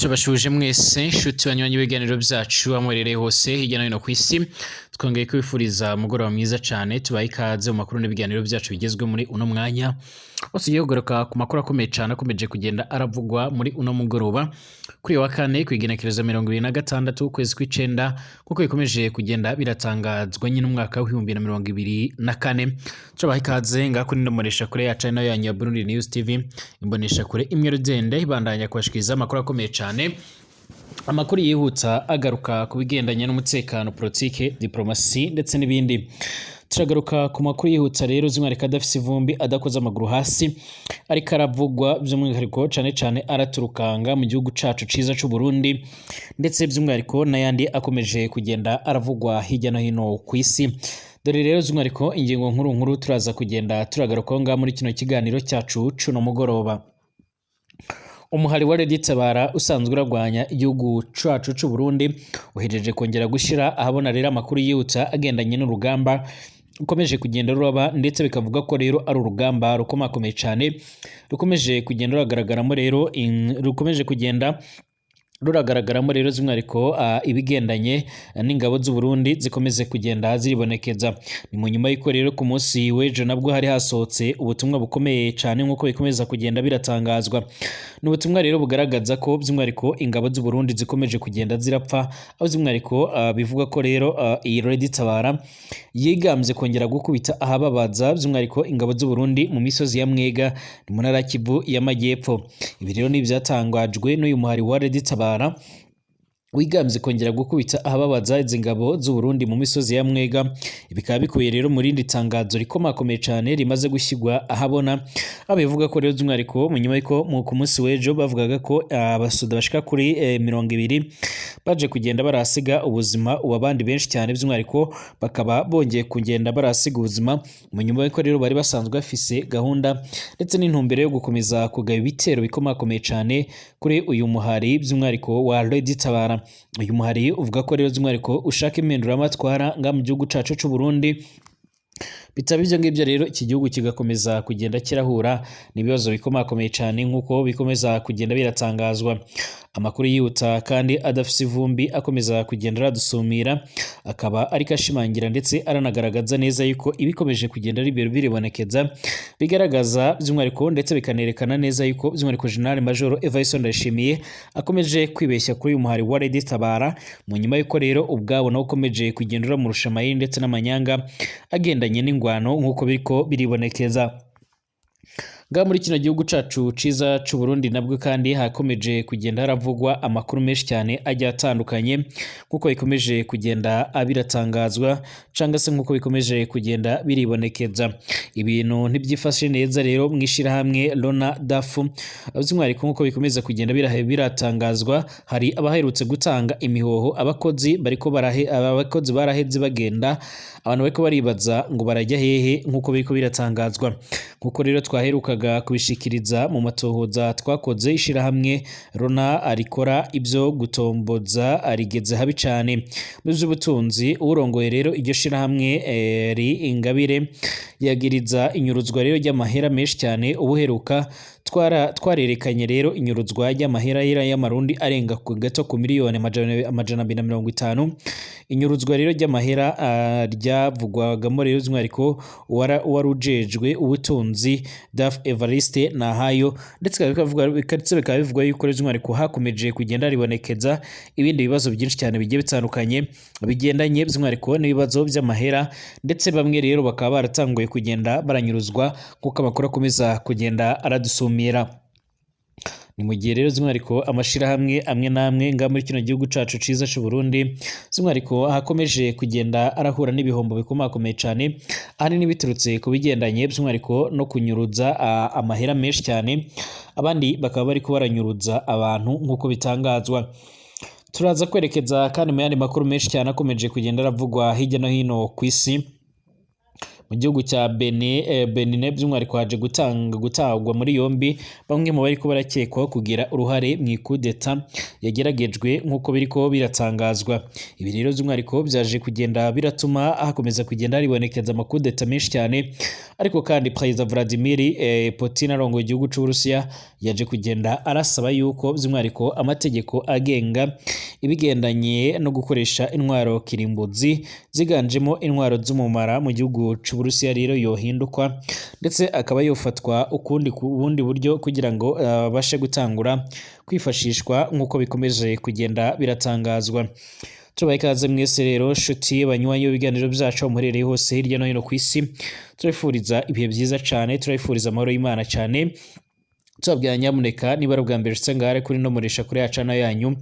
Turabashuje mwese nshuti banywanyi b'ibiganiro byacu aho muherereye hose hirya no hino ku isi. Twongeye kwifuriza umugoroba mwiza cyane, tubaye ikaze mu makuru n'ibiganiro byacu bigezwe muri uno mwanya. Aho tugiye kugaruka ku makuru akomeye cyane akomeje kugenda aravugwa muri uno mugoroba kuri uyu wa kane, ku igenekerezo 26 ukwezi kw'icenda, kuko bikomeje kugenda biratangazwa nyine umwaka wa 2024. Tubaha ikaze ngako n'indomoresha kure yacu ari nayo yanyu ya Burundi News TV, imbonesha kure imwe rugende ibandanya kubashikiriza amakuru akomeye cyane, amakuru yihuta agaruka ku bigendanye n'umutekano, politike, diplomasi ndetse n'ibindi. Turagaruka ku makuru yihuta rero z'umwihariko adafise ivumbi, adakoze amaguru hasi, ariko aravugwa by'umwihariko cane cane araturukanga mu gihugu cacu ciza c'u Burundi, ndetse by'umwihariko n'ayandi akomeje kugenda aravugwa hirya no hino ku isi. Dore rero by'umwihariko ingingo nkuru nkuru turaza kugenda turagarukaho ngaha muri kino kiganiro cyacu cuno mugoroba. Umuhari wa Red Tabara usanzwe uragwanya igihugu cacu c'u Burundi uhejeje kongera gushira ahabona rero amakuru yihuta agendanye n'urugamba rukomeje kugenda ruraba, ndetse bikavuga ko rero ari urugamba rukomakomeye cyane rukomeje kugenda ruragaragaramo rero rukomeje kugenda ruragaragaramo rero by'umwihariko ibigendanye n'ingabo z'u Burundi zikomeze kugenda ziribonekeza. Ni mu nyuma y'uko rero ku munsi w'ejo nabwo hari hasohotse ubutumwa bukomeye cyane nk'uko bikomeza kugenda biratangazwa. Ni ubutumwa rero bugaragaza ko by'umwihariko ingabo z'u Burundi zikomeje kugenda zirapfa, aho by'umwihariko bivuga ko rero iyi Red Tabara yigambye kongera gukubita ahababaza by'umwihariko ingabo z'u Burundi mu misozi ya Mwega, ni mu ntara ya Kivu y'Amajyepfo. Ibi rero ni ibyatangajwe n'uyu muhari wa Red Tabara wigambye kongera gukubita ahababaza izi ngabo z'u Burundi mu misozi ya Mwega. Bikaba bikubiye rero mu rindi tangazo rikomakomeye cyane rimaze gushyirwa ahabona, aho bivuga ko rero by'umwihariko mu nyuma y'uko ku munsi w'ejo bavugaga ko abasoda bashika kuri 20 baje kugenda barasiga ubuzima, ubu abandi benshi cyane by'umwihariko bakaba bongeye kugenda barasiga ubuzima, mu nyuma y'uko rero bari basanzwe bafise gahunda ndetse n'intumbero yo gukomeza kugaba ibitero bikomakomeye cyane kuri uyu muhari by'umwihariko wa Red Tabara. Uyu muhari uvuga ko rero by'umwihariko ushaka impinduramatwara nga mu gihugu cacu c'u Burundi, bitaba ibyo ngibyo rero iki gihugu kigakomeza kugenda kirahura n'ibibazo bikomakomeye cyane nk'uko bikomeza kugenda biratangazwa. Amakuru yihuta kandi adafise ivumbi akomeza kugenda aradusumira akaba ariko ashimangira ndetse aranagaragaza neza yuko ibikomeje kugenda biribonekeza bigaragaza by'umwihariko ndetse bikanerekana neza yuko by'umwihariko General Major Evariste Ndayishimiye akomeje kwibeshya kuri uyu muhari wa Red Tabara, mu nyuma y'uko rero ubwabo nawe ukomeje kugenda uramurusha amayeri ndetse n'amanyanga agendanye n'ingwano nk'uko biriko biribonekeza. Ngaha muri kino gihugu cacu ciza c'u Burundi nabwo kandi hakomeje kugenda haravugwa amakuru menshi cyane agiye atandukanye nk'uko bikomeje kugenda biratangazwa cangwa se nk'uko bikomeje kugenda biribonekeza. Ibintu ntibyifashe neza rero mu ishirahamwe Rona Dafu, by'umwihariko nk'uko bikomeza kugenda biratangazwa, hari abaherutse gutanga imihoho, abakozi bariko barahe, abakozi baraheze bagenda, abantu bariko baribaza ngo barajya hehe nk'uko biriko biratangazwa. Nk'uko rero twaherukaga kubishikiriza mu matohoza twakoze, ishirahamwe Rona arikora ibyo gutomboza arigeze habi cane mu by'ubutunzi. Urongoye rero iryo shirahamwe ri Ingabire yagiriza inyuruzwa rero ry'amahera menshi cyane. Ubuheruka twarerekanye rero inyuruzwa ry'amahera y'amarundi arenga ku gato ku miliyoni 250. Inyuruzwa rero ry'amahera ryavugwagamo rero by'umwihariko wari ujejwe ubutunzi Daf Evariste Nahayo, ndetse bikaba bivugwa yuko rero by'umwihariko hakomeje kugenda ribonekeza ibindi bibazo byinshi cyane bigiye bitandukanye bigendanye by'umwihariko n'ibibazo by'amahera, ndetse bamwe rero bakaba baratanguye kugenda baranyuruzwa nk'uko amakuru akomeza kugenda aradusumira. Ni mu gihe rero by'umwihariko amashirahamwe amwe n'amwe nga muri kino gihugu cacu ciza c'u Burundi by'umwihariko hakomeje kugenda arahura n'ibihombo bikomakomeye cyane, ahanini biturutse ku bigendanye by'umwihariko no kunyuruza amahera menshi cyane, abandi bakaba bariko baranyuruza abantu nk'uko bitangazwa. Turaza kwerekeza kandi mu yandi makuru menshi cyane akomeje kugenda aravugwa hirya no hino ku isi. Mu gihugu cya Benin by'umwihariko haje gutangwa muri yombi bamwe mu bariko barakekwaho kugira uruhare mu ikudeta yageragejwe nk'uko biriko biratangazwa. Ibi rero by'umwihariko byaje kugenda biratuma hakomeza kugenda haribonekeza amakudeta menshi cyane, ariko kandi Perezida Vladimir Putin arongoye igihugu c'Uburusiya yaje kugenda arasaba yuko by'umwihariko amategeko agenga ibigendanye no gukoresha intwaro kirimbuzi ziganjemo intwaro z'umumara mu gihugu c'Uburusiya rero yohindukwa, ndetse akaba yofatwa ukundi ku bundi buryo kugira ngo abashe gutangura kwifashishwa nk'uko bikomeje kugenda biratangazwa. Tubaye ikaze mwese rero nshuti banywanyi b'ibiganiro byacu aho muherereye hose hirya no hino ku isi, turabifuriza ibihe byiza cyane, turabifuriza amahoro y'Imana cyane. Tubabwira nyamuneka niba ari ubwa mbere ushitse ngaha kuri no muresha kuri ya channel yanyu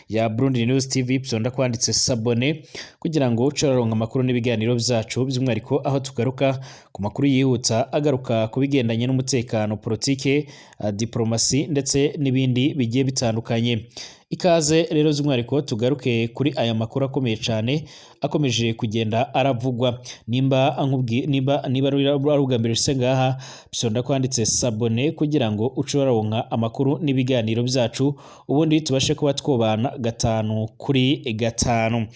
ya Burundi News TV, byonda kwanditse s'abonner kugira ngo uce uraronka amakuru n'ibiganiro byacu, by'umwihariko aho tugaruka ku makuru yihuta agaruka ku bigendanye n'umutekano, politike, diplomasi ndetse n'ibindi bigiye bitandukanye. Ikaze rero by'umwihariko tugaruke kuri aya makuru akomeye cyane akomeje kugenda aravugwa. Nimba ankubwi nimba niba ari ubwa mbere ushitse ngaha, byonda kwanditse s'abonner kugira ngo uce uraronka amakuru n'ibiganiro byacu, ubundi tubashe kuba twobana 5 kuri 5.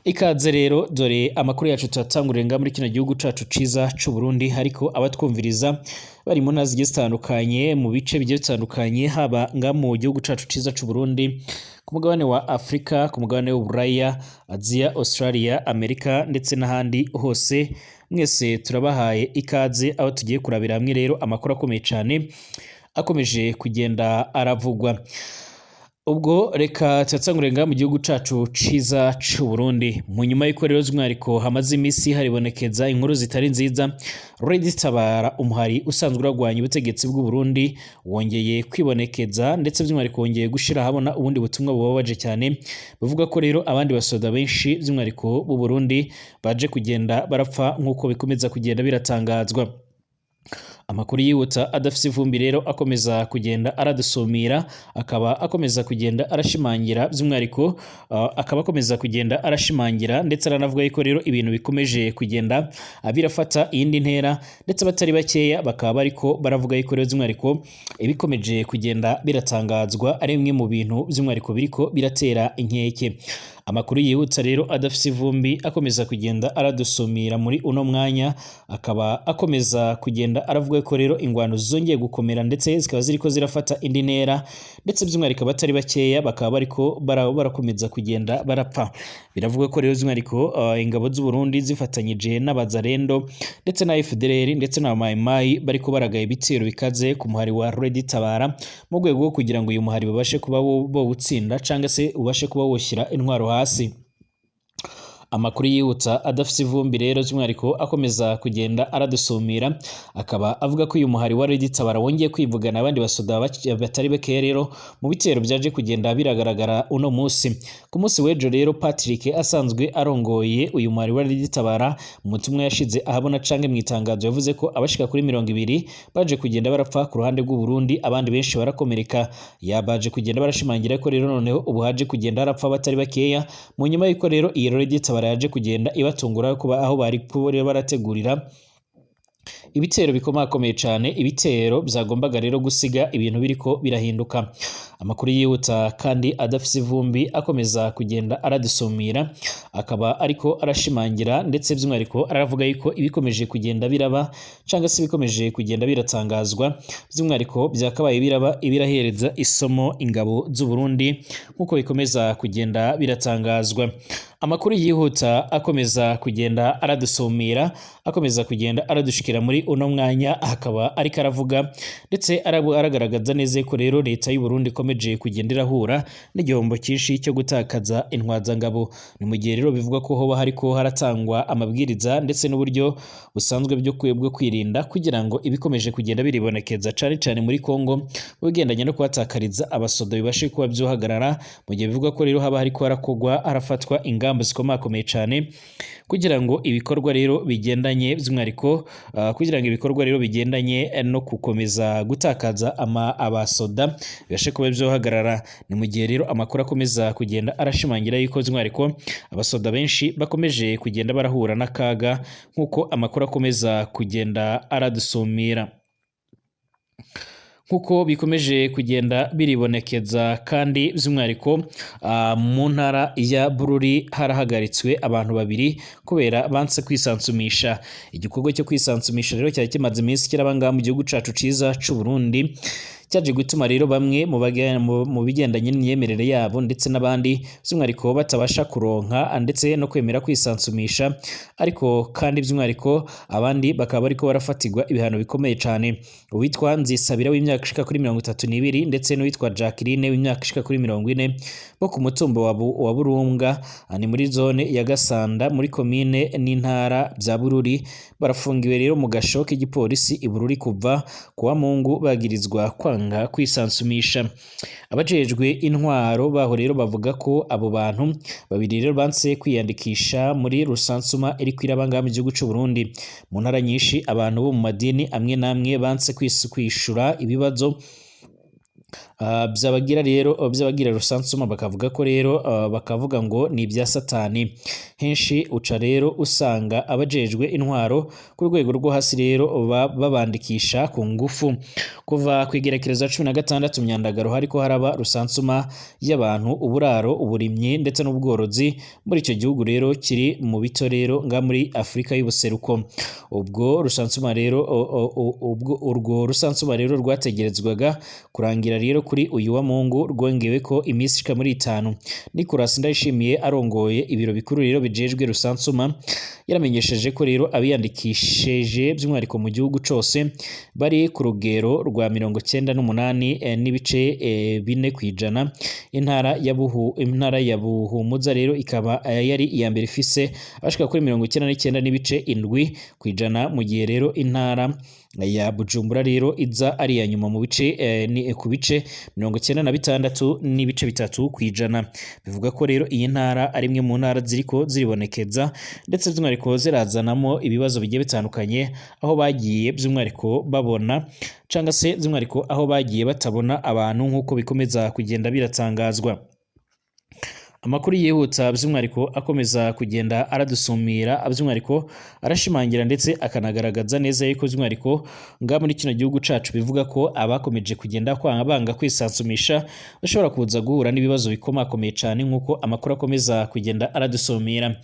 Ikaze rero, dore amakuru yacu tuyatangurire nga muri kino gihugu cacu ciza c'u Burundi, ariko abatwumviriza bari mu ntara zigiye zitandukanye, mu bice bigiye bitandukanye, haba nga mu gihugu cacu ciza c'u Burundi, ku mugabane wa Afrika, ku mugabane w'Uburaya, Aziya, Australia, Amerika ndetse n'ahandi hose, mwese turabahaye ikaze aho tugiye kurabira hamwe rero amakuru akomeye cane akomeje kugenda aravugwa. Ubwo reka tuyatangurire ngaha mu gihugu cacu ciza c'u Burundi. Mu nyuma y'uko rero by'umwihariko hamaze imisi haribonekeza inkuru zitari nziza, Red Tabara, umuhari usanzwe uragwanya ubutegetsi bw'u Burundi, wongeye kwibonekeza ndetse by'umwihariko wongeye gushira ahabona ubundi butumwa bubabaje cyane, buvuga ko rero abandi basoda benshi by'umwihariko b'u Burundi baje kugenda barapfa nk'uko bikomeza kugenda biratangazwa. Amakuru yihuta adafise ivumbi rero akomeza kugenda aradusumira, akaba akomeza kugenda arashimangira by'umwihariko, akaba akomeza kugenda arashimangira ndetse aranavuga yuko rero ibintu bikomeje kugenda birafata iyindi ntera, ndetse abatari bakeya bakaba bariko baravuga yuko rero by'umwihariko ibikomeje kugenda biratangazwa ari bimwe mu bintu by'umwihariko biriko biratera inkeke. Amakuru yihuta rero adafise ivumbi akomeza kugenda aradusumira muri uno mwanya, akaba akomeza kugenda aravuga ko rero ingwano zongeye gukomera ndetse zikaba ziriko zirafata indi ntera, ndetse by'umwihariko abatari bakeya bakaba bariko barakomeza kugenda barapfa. Biravuga ko rero by'umwihariko ingabo z'u Burundi zifatanyije n'abazarendo ndetse na FDLR ndetse na Mai Mai bariko baragaye ibitero bikaze ku muhari wa Red Tabara, mu rwego rwo kugira ngo uyu muhari babashe kuba bowutsinda cyangwa se ubashe kuba woshyira intwaro hasi. Amakuru yihuta adafise ivumbi rero by'umwihariko akomeza kugenda aradusumira, akaba avuga ko uyu muhari wa Red Tabara wongeye kwivugana abandi basoda batari bakeya rero mu bitero byaje kugenda biragaragara uno munsi. Ku munsi w'ejo rero Patrick asanzwe arongoye uyu muhari wa Red Tabara, mu butumwa yashize ahabona canke mu itangazo yavuze ko abashika kuri 20 baje kugenda barapfa ku ruhande rw'u Burundi, abandi benshi barakomereka. Yabaje kugenda barashimangira ko rero noneho ubu haje kugenda harapfa batari bakeya, mu nyuma y'uko rero iyi Red Tabara yaje kugenda ibatungura kuba aho bari kuba barategurira ibitero bikomakomeye cyane, ibitero byagombaga rero gusiga ibintu biriko birahinduka. Amakuru yihuta kandi adafise ivumbi akomeza kugenda aradusumira, akaba ariko arashimangira ndetse by'umwihariko aravuga yuko ibikomeje kugenda biraba cyangwa se ibikomeje kugenda biratangazwa by'umwihariko byakabaye biraba ibirahereza isomo ingabo z'u Burundi nk'uko bikomeza kugenda biratangazwa. Amakuru yihuta akomeza kugenda aradusumira, akomeza kugenda aradushikira muri uno mwanya, akaba ariko aravuga ndetse aragaragaza neza ko rero leta y'u Burundi ikomeje kugenda irahura n'igihombo cyinshi cyo gutakaza intwazangabo. Ni mu gihe rero bivugwa ko hoba hariko haratangwa amabwiriza ndetse n'uburyo busanzwe bwo kwirinda kugira ngo ibikomeje kugenda biribonekeza cane cane muri Kongo mu bigendanye no kuhatakariza abasoda bibashe kuba byohagarara, mu gihe bivugwa ko rero haba hariko harakogwa harafatwa ingamba ingamba zikomakomeye cane kugira ngo ibikorwa rero bigendanye by'umwihariko kugira ngo ibikorwa rero bigendanye no gukomeza gutakaza abasoda bibashe kuba byohagarara. Ni mu gihe rero amakuru akomeza kugenda arashimangira yuko by'umwihariko abasoda benshi bakomeje kugenda barahura n'akaga, nk'uko amakuru akomeza kugenda aradusumira. Nk'uko bikomeje kugenda biribonekeza kandi by'umwihariko mu ntara ya Bururi harahagaritswe abantu babiri kubera banse kwisansumisha. Igikorwa cyo kwisansumisha rero cyari kimaze iminsi kiraba ngaha mu gihugu cacu ciza c'u Burundi, cyaje gutuma rero bamwe mu bigendanye n'imyemerere yabo ndetse n'abandi by'umwihariko batabasha kuronka ndetse no kwemera kwisansumisha, ariko kandi by'umwihariko abandi bakaba bariko barafatirwa ibihano bikomeye cane. Uwitwa Nzisabira w'imyaka ishika kuri 32 ndetse n'uwitwa Jacqueline w'imyaka ishika kuri 40 bo ku mutumba wa Burunga, ni muri zone ya Gasanda muri komine n'intara bya Bururi, barafungiwe rero mu gasho k'igipolisi i Bururi kuva kuwa Mungu bagirizwa kwanga kwisansumisha. Abajejwe intwaro baho rero bavuga ko abo bantu babiri rero banse kwiyandikisha muri rusansuma iriko iraba ngaha mu gihugu c'u Burundi. Mu ntara nyinshi abantu bo mu madini amwe n'amwe banse kwishura ibibazo byabagira rero byabagira rusansuma, bakavuga ko rero bakavuga ngo ni ibya satani. Henshi uca rero usanga abajejwe intwaro ku rwego rwo hasi rero babandikisha ku ngufu. Kuva ku igerekerezo 16 Myandagaro hariko haraba rusansuma y'abantu, uburaro, uburimyi ndetse n'ubworozi muri ico gihugu rero kiri mu bito rero nga muri Afrika y'ubuseruko. Ubwo rusansuma rero ubwo urwo rusansuma rero rwategerezwaga kurangira rero kuri uyu wa Mungu, rwongewe ko iminsi ishika muri 5. Nicolas Ndayishimiye arongoye ibiro bikuru rero bijejwe rusansuma yaramenyesheje ko rero abiyandikishije by'umwihariko mu gihugu cose bari ku rugero rwa 98 n'ibice 4 kw'ijana. Intara ya Buhumuza rero ikaba yari iya mbere ifise abashika kuri 99 n'ibice 7 kw'ijana, mu gihe rero intara ya Bujumbura rero iza ari iya nyuma mu bice ni ku bice 96 n'ibice 3 kw'ijana. Bivuga ko rero iyi ntara ari imwe mu ntara ziriko ziribonekeza ndetse by'umwihariko zirazanamo ibibazo bigiye bitandukanye, aho bagiye by'umwihariko babona cangwa se by'umwihariko aho bagiye batabona abantu, nk'uko bikomeza kugenda biratangazwa. Amakuru yihuta by'umwihariko akomeza kugenda aradusumira by'umwihariko arashimangira ndetse akanagaragaza neza yuko by'umwihariko nga muri kino gihugu cacu bivuga ko abakomeje kugenda kwanga banga kwisansumisha bashobora kuza guhura n'ibibazo bikomakomeye cane, nk'uko amakuru akomeza kugenda aradusumira.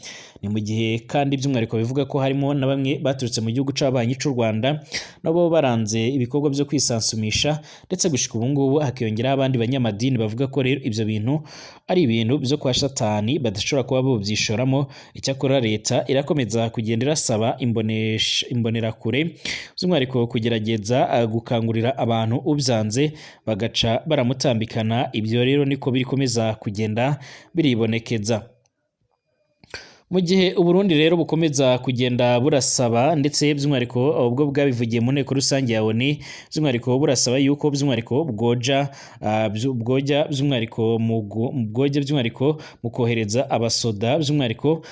Ni mu gihe kandi by'umwihariko bivuga ko harimo na bamwe baturutse mu gihugu c'abanyi c'u Rwanda nabo baranze ibikorwa byo kwisansumisha, ndetse gushika ubu ngubu hakiyongeraho abandi banyamadini bavuga ko rero ivyo bintu ari ibintu byo kwa satani badashobora kuba bovyishoramo. Icyakora leta irakomeza kugenda irasaba imbonerakure by'umwihariko kugerageza gukangurira abantu ubyanze bagaca baramutambikana. Ibyo rero niko birikomeza kugenda biribonekeza. Mu gihe Uburundi rero bukomeza kugenda burasaba ndetse by'umwihariko ubwo bwabivugiye mu nteko rusange ya ONU, by'umwihariko burasaba yuko by'umwihariko bwoja bwojya by'umwihariko bwojya by'umwihariko mu kohereza abasoda by'umwihariko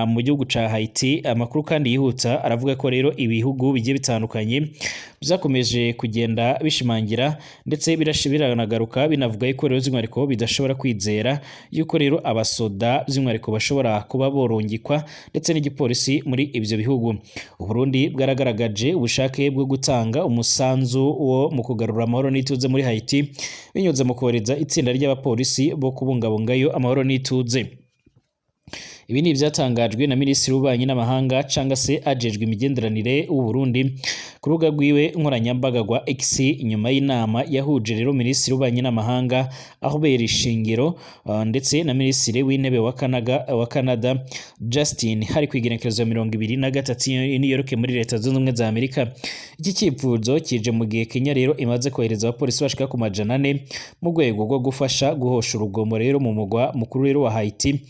mu gihugu ca Haiti. Amakuru kandi yihuta aravuga ko rero ibihugu bigiye bitandukanye byakomeje kugenda bishimangira ndetse biranagaruka binavuga yuko rero by'umwihariko bidashobora kwizera yuko rero abasoda by'umwihariko bashobora kuba borungikwa ndetse n'igipolisi muri ivyo bihugu. Uburundi bwaragaragaje ubushake bwo gutanga umusanzu wo mu kugarura amahoro n'ituze muri Haiti binyuze mu kohereza itsinda ry'abapolisi bo kubungabungayo amahoro n'ituze. Ibi ni ivyatangajwe na Minisitiri w'Ububanyi n'Amahanga canga se ajejwe imigenderanire w'u Burundi ku rubuga rwiwe nkoranyambaga rwa X nyuma y'inama yahuje rero Minisitiri w'Ububanyi n'Amahanga Albert Shingiro ndetse na Minisitiri w'Intebe wa Canada Justin hari kw'igenekerezo 23 i New York muri Leta Zunze Ubumwe za Amerika. Iki cyifuzo kije mu gihe Kenya rero imaze kohereza abapolisi bashika ku 400 mu rwego rwo gufasha guhosha urugomo rero mu mugwa mukuru rero wa Haiti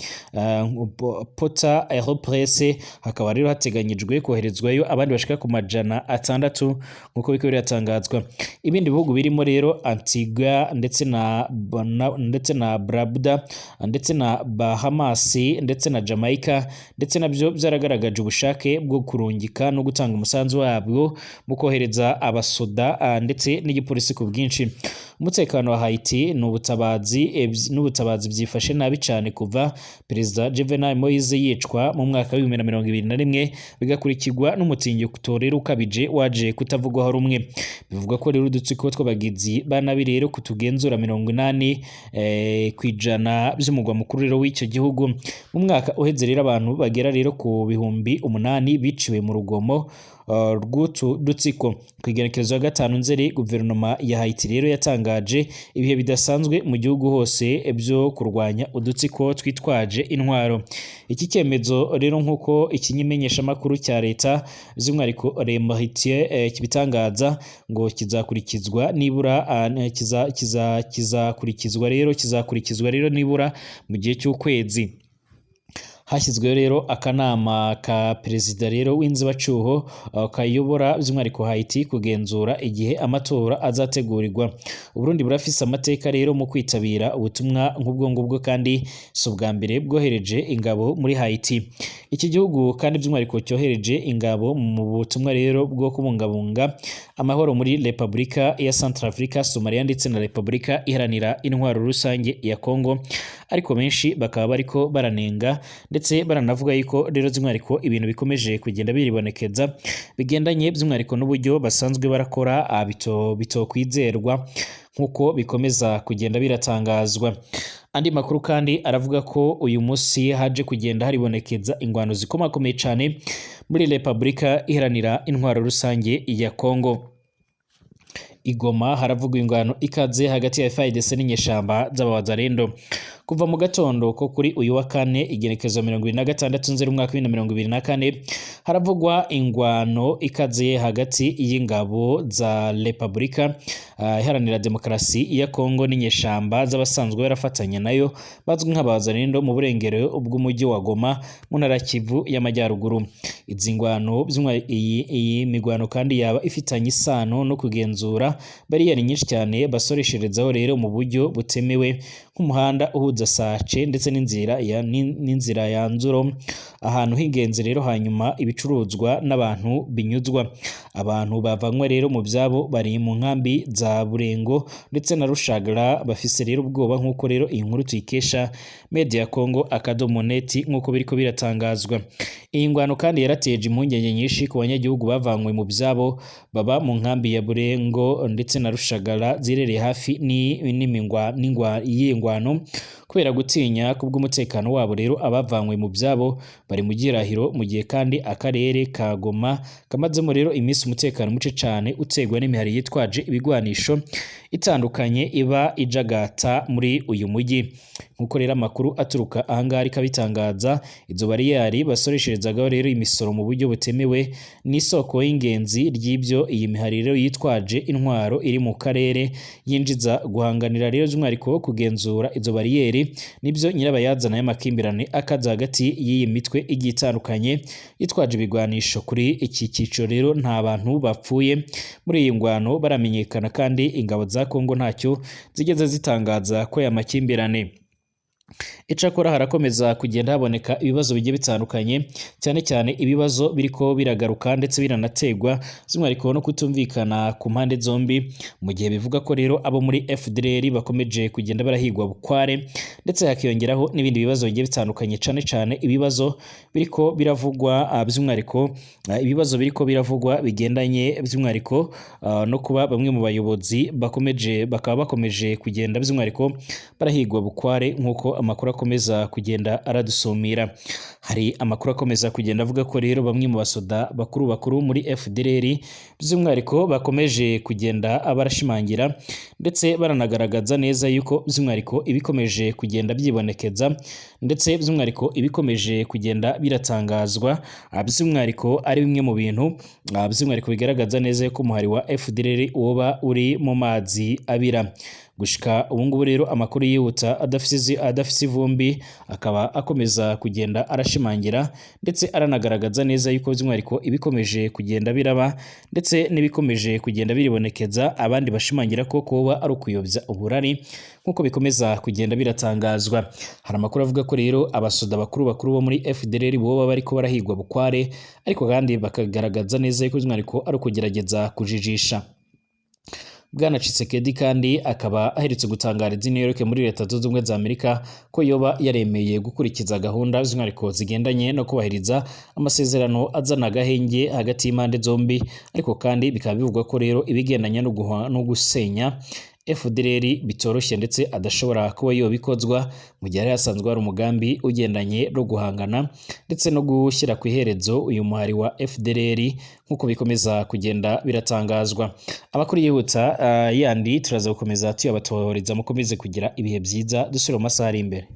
Port-au-Prince. Hakaba rero hateganyijwe koherezwayo abandi bashika ku 600. 6 nk'uko biriko biratangazwa. Ibindi bihugu birimo rero Antigua ndetse na Barbuda ndetse na Bahamas ndetse na Jamaica, ndetse nabyo byaragaragaje ubushake bwo kurungika no gutanga umusanzu wabwo mu kohereza abasoda ndetse n'igipolisi ku bwinshi. Umutekano wa Haiti n'ubutabazi byifashe nabi cyane kuva Perezida Jovenel Moise yicwa mu mwaka wa 2021, bigakurikirwa n'umutingito rero ukabije waje kutavugwaho rumwe. Bivugwa ko rero udutsiko tw'abagizi ba nabi rero kutugenzura 80 kw'ijana by'umugwa mukuru rero w'icyo gihugu. Mu mwaka uheze rero abantu bagera rero ku 8000 biciwe mu rugomo rw'utu dutsiko. Ku igenekerezo ya 5 Nzeri, guverinoma ya Haiti rero yatangaje ibihe bidasanzwe mu gihugu hose byo kurwanya udutsiko twitwaje intwaro. Iki cyemezo rero, nk'uko ikinyimenyeshamakuru cya leta by'umwihariko Le Moniteur kibitangaza, ngo kizakurikizwa nibura kizakurikizwa rero nibura mu gihe cy'ukwezi. Hashyizweho rero akanama ka perezida rero w'inzibacyuho kayobora by'umwihariko Haiti kugenzura igihe amatora azategurirwa. Uburundi burafise amateka rero mu kwitabira ubutumwa nk'ubwo ngubwo, kandi si ubwa mbere bwohereje ingabo muri Haiti. Iki gihugu kandi by'umwihariko cyohereje ingabo mu butumwa rero bwo kubungabunga amahoro muri Repubulika ya Centrafrica, Somalia ndetse na Repubulika Iharanira Intwaro Rusange ya Congo, ariko benshi bakaba bariko baranenga ndetse baranavuga yuko rero by'umwihariko ibintu bikomeje kugenda biribonekeza bigendanye by'umwihariko n'uburyo basanzwe barakora bitokwizerwa nk'uko bikomeza kugenda biratangazwa. Andi makuru kandi aravuga ko uyu munsi haje kugenda haribonekeza ingwano zikomakomeye cyane muri Repubulika Iharanira Intwaro Rusange ya Congo. Igoma haravugwa ingwano ikaze hagati ya FARDC n'inyeshamba z'abawazalendo. Kuva mu gatondo ko kuri uyu wa kane, igenekerezo 26 Nzeri umwaka wa 2024, haravugwa ingwano ikaze hagati y'ingabo za Repubulika Iharanira Demokarasi ya Kongo n'inyeshamba z'abasanzwe barafatanya nayo bazwi nk'abazalendo mu burengero bw'umujyi wa Goma mu ntara Kivu y'Amajyaruguru. Izi ngwano, iyi migwano kandi yaba ifitanye isano no kugenzura bariyeri nyinshi cyane basoresherezaho rero mu buryo butemewe, nk'umuhanda uhuza Sace ndetse n'inzira ya Nzuro, ahantu h'ingenzi rero hanyuma ibicuruzwa n'abantu binyuzwa. Abantu bavanywe rero mu byabo bari mu nkambi za Burengo ndetse na Rushagara bafise rero ubwoba, nk'uko rero iyi nkuru tuyikesha Media Congo akadomo net nk'uko biriko biratangazwa. Iyi ngwano kandi yarateje impungenge nyinshi ku banyagihugu bavanywe mu byabo baba mu nkambi ya Burengo ndetse na Rushagara zirereye hafi y'ingwano kubera gutinya kubw'umutekano wabo. Rero abavanywe mu byabo bari mu gihirahiro, mu gihe kandi akarere ka Goma kamazemo rero iminsi umutekano muce cyane utegwa n'imihari yitwaje ibigwanisho itandukanye iba ijagata muri uyu mujyi. Nkuko rero amakuru aturuka ahangaha ariko abitangaza, izo bariyeri basoresherezagaho rero imisoro mu buryo butemewe n'isoko y'ingenzi ry'ibyo iyi mihari rero yitwaje intwaro iri mu karere yinjiza. Guhanganira rero by'umwihariko kugenzura izo bariyeri nibyo nyirabayazana y'amakimbirane akaza hagati y'iyi mitwe igiye itandukanye yitwaje ibigwanisho. Kuri iki cyiciro rero nta bantu bapfuye muri iyi ngwano baramenyekana, kandi ingabo za Kongo ntacyo zigeze zitangaza ko aya makimbirane. Icakora harakomeza kugenda haboneka ibibazo bigiye bitandukanye, cyane cyane ibibazo biriko biragaruka ndetse biranategwa by'umwihariko no kutumvikana ku mpande zombi, mu gihe bivuga ko rero abo muri FDLR bakomeje kugenda barahigwa bukware, ndetse hakiyongeraho n'ibindi bibazo bigiye bitandukanye, cyane cyane ibibazo biriko biravugwa by'umwihariko ibibazo biriko biravugwa bigendanye by'umwihariko no kuba bamwe mu bayobozi bakaba bakomeje kugenda by'umwihariko barahigwa bukware, nk'uko amakuru akomeza kugenda aradusumira. Hari amakuru akomeza kugenda avuga ko rero bamwe mu basoda bakuru bakuru muri FDLR by'umwihariko bakomeje kugenda barashimangira ndetse baranagaragaza neza yuko by'umwihariko ibikomeje kugenda byibonekeza ndetse by'umwihariko ibikomeje kugenda biratangazwa by'umwihariko ari bimwe mu bintu by'umwihariko bigaragaza neza yuko umuhari wa FDLR woba uri mu mazi abira. Gushika ubu ngubu rero amakuru yihuta adafise ivumbi akaba akomeza kugenda arashimangira ndetse aranagaragaza neza yuko by'umwihariko ibikomeje kugenda biraba ndetse n'ibikomeje kugenda biribonekeza, abandi bashimangira ko kuba ari ukuyobya uburari nk'uko bikomeza kugenda biratangazwa. Hari amakuru avuga ko rero abasoda bakuru bakuru bo muri FDLR boba bariko barahigwa bukware, ariko kandi bakagaragaza neza yuko by'umwihariko ari ukugerageza kujijisha. Bwana Tshisekedi kandi akaba aherutse gutangariza i New York muri Leta Zunze Ubumwe za Amerika ko yoba yaremeye gukurikiza gahunda z'umwihariko zigendanye no kubahiriza amasezerano azana agahenge hagati y'impande zombi, ariko kandi bikaba bivugwa ko rero ibigendanye no gusenya FDLR bitoroshye ndetse adashobora kuba yobikozwa mu gihe hari hasanzwe hari umugambi ugendanye no guhangana ndetse no gushyira ku iherezo uyu muhari wa FDLR nk'uko bikomeza kugenda biratangazwa. Amakuru yihuta yandi turaza gukomeza tuyabatohoreza, mukomeze kugira ibihe byiza, dusubire mu masaha ari imbere.